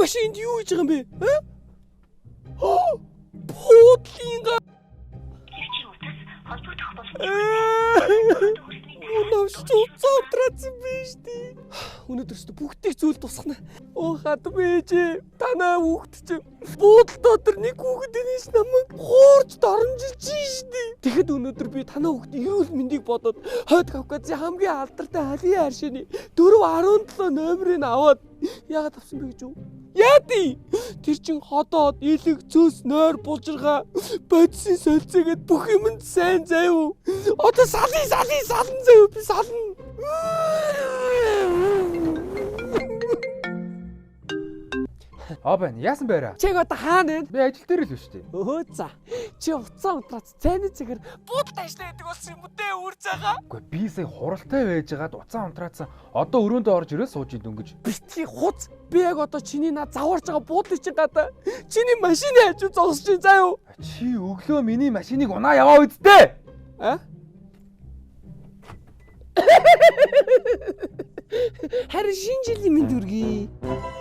Машинд юу хийж байгаа юм бэ? Аа? Буудлын га. Тэр чи утас холбогдох боломжгүй. Унавч уцаа унтраасан биш дээ. Өнөөдөр ч бүгдийг зүйл тусгана. Оо хадам ээжээ. Танаа хүүхэд чинь буудал дотор нэг хүүхэд энэс намайг хуурж доромжилж штий. Тэгэхэд өнөөдөр би танаа хүүхэд эрүүл мэндийг бодоод Хойд Кавказын хамгийн алдартай халийн аршины 417 номерыг аваад яагаад авсан бэ гэж юу? Яа тий? Тэр чин ходоод, илэг, цөс, нойр, булжиргаа, бодисын солилцоогээд бүх юмд сайн заяа. Одоо салъя, салъя, салан заяа би сална. Аа байна. Яасан байраа? Чиг одоо хаана вэ? Би ажил дээр л шүү дээ. Өө за. Чи уцаа унтраац цайны цэгэр буудалд ажиллаа гэдэг болсон юм үү дээ үр цагаа. Үгүй би сая хуралтай байжгаад уцаа унтраацсан. Одоо өрөөндөө орж ирээ сууж ин дөнгөж. Битгий хуц. Би яг одоо чиний над заваарч байгаа буудлын чинь гадаа чиний машины хажуу зогсож чинь заа юу? Чи өглөө миний машиныг унаа яваа үсттэй. А? Харин шинэ жилийн мэнд хүргэе.